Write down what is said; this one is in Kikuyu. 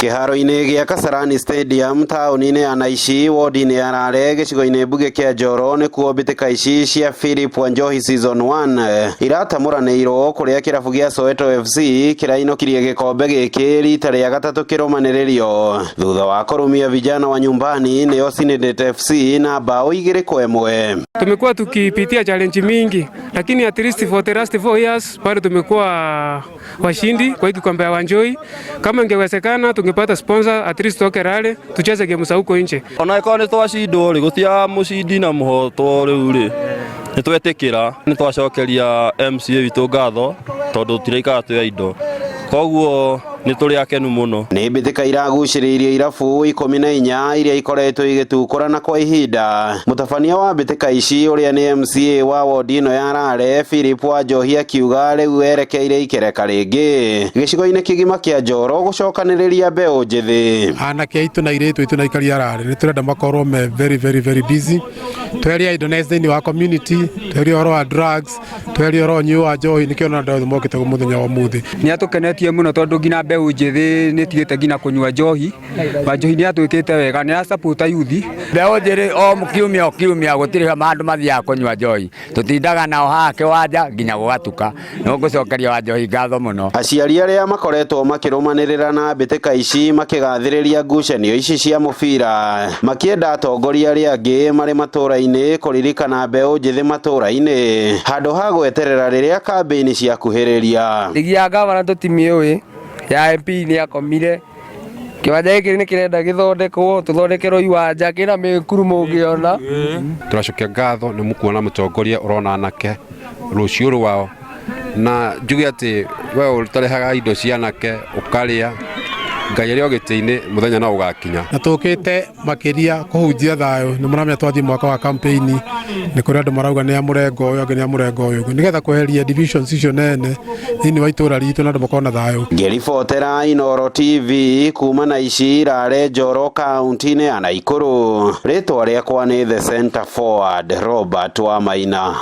Kĩharo-inĩ gĩa Kasarani Stadium taũni-inĩ ya Naici wodi-inĩ ya Rare gĩcigo-inĩ mbunge kĩa Njoro nĩkuo mbĩtĩka ici cia Philip Wanjohi season 1 iratamũranĩirwo kũrĩa kĩrabu gĩa Soweto FC kĩrainũkirie gĩkombe gĩkĩ rita rĩa gatatũ kĩrũmanĩrĩrio thutha wa kũrumia vijana wa nyumbani nĩo Sinidate FC na bao 2-1. Tumekuwa tukipitia challenge mingi, lakini at least for the last 4 years bado tumekuwa washindi kwa hii kikombe ya Wanjohi. Kama ingewezekana tungepata sponsor, at least tutoke Rale tucheze game za huko nje. Ona ĩkorwo nĩ twacindwo rĩ, gũtia mũcindi na mũhotwo rĩu rĩ, nĩ twetĩkĩra, nĩ twacokeria MCA witũ ngatho tondũ tũtiraikara twĩ indo, koguo nĩ tũrĩ akenu mũno. Nĩ mbĩtĩka iragucĩrĩirie irabu 14 iria ikoretwo igĩtukũrana kwa ihinda. Mũtabania wa mbĩtĩka ici ũrĩa nĩ MCA wa wodi ĩno ya Rare Philip Wanjohi akiuga rĩu erekeire ikereka rĩngĩ gĩcigo-inĩ kĩgima kĩa Njoro gũcokanĩrĩria mbeũ njĩthĩ. Anake aitũ na airĩtu aitũ na aikari a Rare nĩ tũrenda makorwo me very very very busy, tweherie idleness thĩinĩ wa community, tweherie ũhoro wa drugs, tweherie ũhoro wa ũnyui wa njohi. Nĩkĩo na andũ othe mokĩte mũthenya wa ũmũthĩ. Nĩ atũkenetie mũno tondũ nginya mbeũ njĩthĩ nĩ tigĩte nginya kũnyua njohi. Wanjohi nĩ atwĩkĩte wega, nĩ arasupport youth. Mbeũ njĩthĩ o kiumia o kiumia gũtirĩ handũ mathiaga kũnyua njohi, tũtindaga nao haha kĩwanja nginya gũgatuka. Nĩ ngũcokeria Wanjohi ngatho mũno. Aciari arĩa makoretwo makĩrũmanĩrĩra na mbĩtĩka ici makĩgathĩrĩria ngucanio ici cia mũbira, makĩenda atongoria arĩa angĩ marĩ matũra-inĩ kũririkana mbeũ njĩthĩ matũra-inĩ handũ ha gweterera rĩrĩa kambĩini ciakuhĩrĩria. Rigi ya gavana tũtimĩũĩ, ya MP nĩ akomire. Kĩwanja gĩkĩ nĩ kĩrenda gĩthondekwo, tũthondekerwo iwanja kĩna mĩkuru mũngĩona. Tũracokia ngatho nĩ mũkuona mũtongoria ũrona anake rũciũ rwao, na njuge atĩ we ũtarehaga indo cia anake ũkarĩa, Ngai arĩ o gĩtĩ-inĩ, mũthenya no ũgakinya. Na tũkĩte makĩria kũhunjia thayũ. Nĩ mũramenya twathiĩ mwaka wa campaign, nĩ kũrĩ andũ marauga nĩ a mũrengo ũyũ, angĩ nĩ a mũrengo ũyũ ũngĩ, nĩgetha kweheria divisions icio nene thĩinĩ wa itũra ritũ na andũ makorwo na thayũ. Ngĩribotera Inooro TV kuma na ici Rare Njoro kaunti-inĩ ya Naikuru, rĩtwa rĩakwa nĩ The Center Forward Robert Wamaina.